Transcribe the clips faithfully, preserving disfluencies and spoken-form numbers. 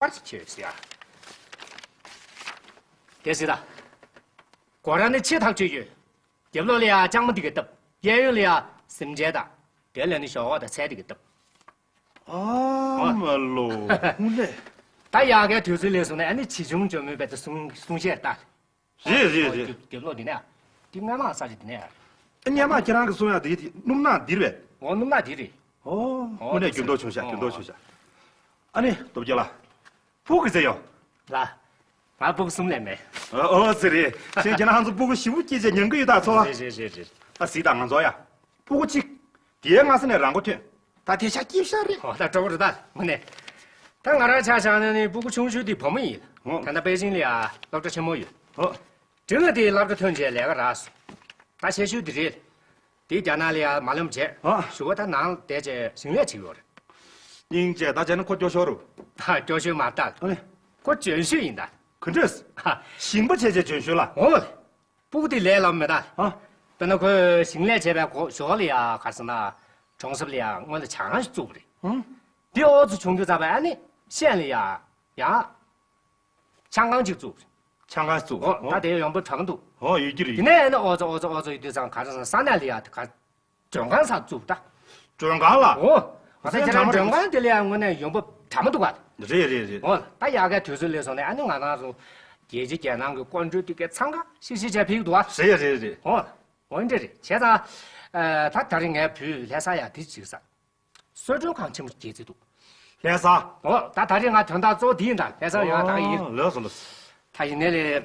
ཨ་ཙི་ཁྱོད་ཟེར་ཡ། དེ་ཟེར་ད། སྒོ་ར་ནི་ཆེ་ཐག་ཆོད་ཡོད། རྒྱབ་ལོགས་ལ་ཡ་ལྕང་མ་འདི་གས་བཏབ། གཡས་གཡོན་ལ་ཡ་སེམས་ཅན་དང་། དེ་ལ་ནི་ཞོག་ཁོག་དང་ཚལ་འདི་གས་བཏབ། ཨ་མ་ལོ། ཧུ་ལེ། ད་ཡ་གའི་དུས་ཚོད་ལས་སོང་ན་ཨ་ནི་ཆེ་ཆུང་འཇོན་མོའི་བེད་དུ་གསུང་གསུང་བཤད་ལྟ། རེད་རེད་རེད། རྒྱབ་ལོགས་འདི་ནས། འདི་སྔ་མ་ས་ཆ་འདི་ནས། ཨ་སྔ་མ་ཁྱེད་རང་གི་གསུང་ཡ་དེ་དེ་སྣུམ་ནག་འདིར་བས། འོ་སྣུམ་ནག་འདི་རེད། ཨོ་ཨོ་དངོས་གནས་འགྱུར་ལྡོག་བྱུང་ཤག་འགྱུར་ལྡོག་བྱུང་ཤག་ཨ་ནི་སྟོབས་རྒྱལ་ལགས། སྤུ་གུ་ཟེར་ཡོང་། ལགས། ང་སྤུ་གུ་གསུམ་ལས་མེད། ཨོ་ཨོ་ཟེར་རེད། ཁྱེད་ཁྱེད་རང་ཚོ་སྤུ་གུ་བཞི་པོ་སྐྱེས་བྱས་ཉན་གི་ཡོད་ད་ཚོ། རེད་རེད་རེད་རེད། ཨ་གཟིགས་དང་ང་ཚོ་ཡ། སྤུ་གུ་གཅིག་དེའི་སྔ་ས་ནས་རང་མགོ་ཐོན། ད་དེ་ཤ་སྐྱིད་ཤ་རེད། ཨོ་ད་སྤྲོ་པོ་རེད་ད་དངོས་གནས། ད་ང་རང་ཆ་བཞག་ན་ནི་སྤུ་གུ་ཆུང་ཤོས་དེ་བུ་མོ་ཡིན། ཨོ། ད་ལྟ་པེ་ཅིང་ལ་ཡ་སློབ་གྲྭ་ཆེན་མོ་ཡོད། ཨོ། འབྲིང་བ་དེ་སློབ་གྲྭ་ཐོན་རྗེས་ལས་ཀ་རག་སོང་། ད་ཆེ་ཤོས་དེ་རེད། དེ་རྒྱ་ནག་ལ་ཡ་མ་ལམ་བྱས། ཨ། གཞུག་གུ་ད་ནང་བསྡད་བྱས་ཞིང་ལས་བྱེད་ཀྱི་ཡོད་རེད། སྙིང་རྗེ། ད་བྱས་ན་ཁོ་སྐྱོ་ཤོས་རུ། ཧ། སྐྱོ་ཤོས་མ་རེད་ད། ཨ་ནི། ཁོ་འཇོན་ཤོས་ཡིན་ད། ག་འདྲས། ཧ། ཞིང་པ་བྱས་བྱས་འཇོན་ཤོས་ལ། འོ། སྤུ་གུ་དེ་ལས་སླ་པོ་མེད་ད། ཨ། དཔེར་ན་ཁོས་ཞིང་ལས་བྱས་པའི་གོ་ཞོར་ལ་ཡ་ག་རེ་ཟེར་ན། གྲོང་གསེབ་ལ་ཡ་སྔོན་ལ་ཇ་ཁང་ཞིག་བཙུགས་པ་རེད། ཨང་། འདི་ཨོ་ཙི་བྱུང་དུས་ཙམ་པ་ཨ་ནི་ཤན་ལ་ཡ་ཡ། ཆང་ཁང་གཅིག་བཙུགས། ཆང་ཁང་བཙུགས། ཨོ་ད་དེ་ཡོང་འབབ་དྲག་མོ་འདུག་ཨོ་ཡོད་ཀྱི་རེད། དེ་ནས་ཨ་ནི་ཨོ་ཙི་ཨོ་ཙི་ཨོ་ཙི་ཡོད་དུས་ཙང་ག་རེ་ཟེར་ན་ས་གནས་ལ་ཡ་དེ་ག་མགྲོན་ཁང་ཟེར་བཙུགས་ད། མགྲོན་ཁང་ལ། ཨོ། ང་ཚོ་ཁྱེད་རང་མགྲོན་ཁང་དེ་ལ་ཡང་དངོས་གནས་ཡོང་འབབ་དྲག་མོ་འདུག་ག་རེད་རེད་རེད། ཨོ་ད་ཡ་གའི་དུས་ཚོད་སླེབས་སོང་ནས་ཨ་ནི་ང་རང་ཚོ་རྒྱལ་སྤྱི་རྒྱལ་ནང་གི་སྐུ་མགྲོན་དེ་གའི་འཚང་ཁ་ཤིག་ཤིག་བྱས་ཕེབས་ཀྱི་འདུག་ག་རེད་རེད་རེད། ཨོ། འོ་འདྲ་རེད་བྱས་ཙང་། ད་ད་རེས་ངའི་བུས་ལྷ་ས་ཡ་དེ་གཅིག་ཟ། གསོལ་མགྲོན་ཁང་ཆེན་པོ་རྒྱག་རྩིས་འདུག་ལྷ་ས། ཨོ་ད་ད་རེས་ང་དོན་དག་གཙོ་བོ་འདི་ཡིན་ད་ལྷ་ས་ཡོང་ཡ་ད་ག་ཡིན། ལགས་སོ་ལགས་སོ། ད་ཡིན་ནའི་ལས།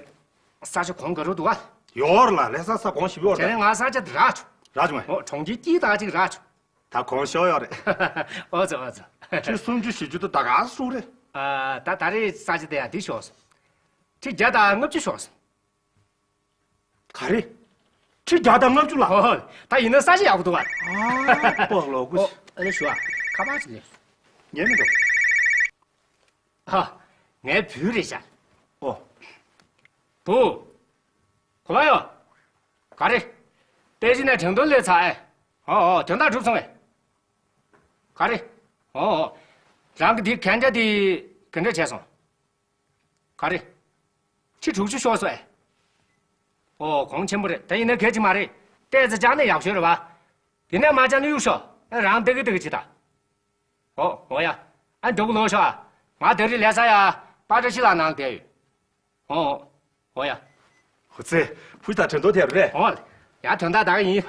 ས་ཆ་གོང་ག་རུ་འདུག་ག་ཡོད་རེད་ལ་ལྷ་ས་ས་གོང་ཞིབ་ཡོད་དེ་རེད། ནས་ང་ས་ཆ་འདི་རག་བྱུང་། རག་བྱུང་ངས། ཨོ་གྲོང་ཁྱེར་དཀྱིལ་དག་ཅིག་རག་བྱུང་། ད་གོང་ཤོར་ཡོད་རེད། ཨོ་ཙི་ཨོ་ཙི། ཁྲི་སུམ་ཅུ་བཞི་བཅུ་དུ་ད་ག་སུ་རེད། ཨ་ད་ད་རེས་ས་ཆ་དེ་ཡ་འདི་ཤོར་སོང་། ཁྲི་བརྒྱ་དང་ལྔ་བཅུ་ཤོར་སོང་། ག་རེ། ཁྲི་བརྒྱ་དང་ལྔ་བཅུ་ལ། ཨོ་ད་ཡིན་ན་ས་ཆ་ཡག་པོ་འདུག་ག་ཨ་སྤོག་ལོག་གུ། ཨོ་ཨ་ལེ་ཞུ་ཨ་ཁ་པར་ཅིག་སླེབས་སོང་། ཉན་མི་འདུག་ཧ། ངའི་བུ་རེད་ཤག་ཨོ། བུ། གོ་བ་ཡོད། ག་རེ། པེ་ཅིན་ནས་དྲན་གདུང་སླེབས་ཚར་ཨེ། ཨོ་ཨོ་དོན་དག་གྲུབ་སོང་ངས། ག་རེ། ཨོ་ཨོ། རང་གི་དེ་གན་རྒྱ་དེ་ག་འདྲ་བྱས་སོང་། ག་རེ། ཁྲི་དྲུག་ཅུ་ཤོར་སོང་ཨེ། ཨོ་གོང་ཆེན་པོ་རེད་ད་ཡིན་ན་གལ་ཆེ་མ་རེད། ཏོག་ཙམ་བཅག་ན་ཡག་ཤོས་རེད་བ། དེ་ནས་མ་བཅག་ན་གཡུག་ཤོག་ཨེ་རང་ལྟ་གི་ལྟ་གི་བྱེད་ད། ཨོ་ཨོ་ཡ། ཨ་འགྲོ་གི་ལོག་ཤོག་ཨ། ང་དེ་རིང་ལྷ་ས་ཡ་པ་ཏྲ་ཤི་ལ་ནང་བསྡད་ཡོད། ཨོ་ཨོ་ཡ། ཧུ་ཙེ། བུ་ད་དྲན་ཐོ་ཐེབས་རེད། ཨོ། ཡ་དོན་དག་ད་ག་ཡིན།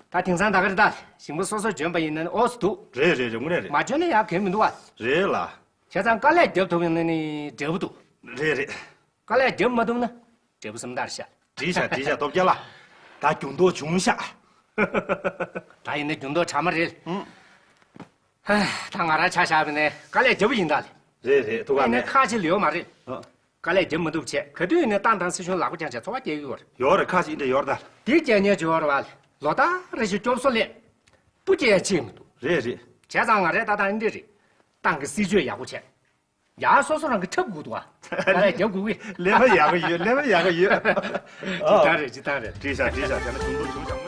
ད་དེང་སང་ད་ག་རེད་ད། ཞིང་པ་སོ་སོ་འཇོན་པ་ཡིན་ན་ཨོ་སི་འདུག་རེད་རེད་རེད་དངོས་གནས་རེད། མ་འཇོན་ན་ཡ་གལ་མི་འདུག་ཨ། རེད་ལ། བྱས་ཙང་དཀའ་ལས་རྒྱབ་ཐུབ་ཡོང་ན་ནི་འབྲས་བུ་འདུག་རེད་རེད། དཀའ་ལས་རྒྱབ་མ་ཐུབ་ན་འབྲས་བུ་སེམས་ཐག་བཞག་འགྲིག་ཤག་འགྲིག་ཤག་སྟོབས་རྒྱལ་ལགས། ད་འགྱུར་ལྡོག་བྱུང་ཤག་ད་ཡིན་ན་འགྱུར་ལྡོག་དྲག་མ་རེད། ཨང་། ཧ། ད་ང་རང་ཆ་བཞག་པ་ཡིན་ན་དཀའ་ལས་རྒྱབ་པ་ཡིན་ད་ལེ། རེད་རེད་ཐུགས་ཁག་ཡིན་ན་མེད། ཁག་ཅིག་ལ་ཡོད་མ་རེད། ཨ། དཀའ་ལས་རྒྱབ་མ་ཐུབ་བྱས་ག་དུས་ཡིན་ན་ཏང་དང་སྲིད་གཞུང་ལག་པ་བརྐྱངས་བྱས་འཚོ་བ་སྐྱེལ་གྱི་ཡོད་རེད། ཡོད་རེད་ཁག་ཅིག་འདྲ་ཡོད་རེད་ད། འདི་སྐྱེལ་མཁན་ཅིག་ཡོད་རེད་བ་ལེ། ལོ་ལྟར་རེ་བཞིན་སྐྱོབ་གསོ་སླེབས། སྤུ་སྐྱེལ་ཡ་ཅིག་མི་འདུག་རེད་རེད། བྱས་ཙང་ང་རའི་ལྟ་སྟངས་འདི་རེད། ཏང་གི་སྲིད་ཇུས་ཡག་པོ་བྱས། ཡ་སོ་སོ་རང་གི་འཁྲབ་དགོས་འདུག་ཨ། ང་ལ་རྒྱབ་དགོས་གི། ཀླད་པ་ཡག་གི་ཡོད་ཀླད་པ་ཡག་གི་ཡོད། ཇི་ལྟར་རེད་ཇི་ལྟར་རེད། འགྲིག་ཤག་འགྲིག་ཤག་བྱས་ན་གོང་བུ་བྱུང་ཤག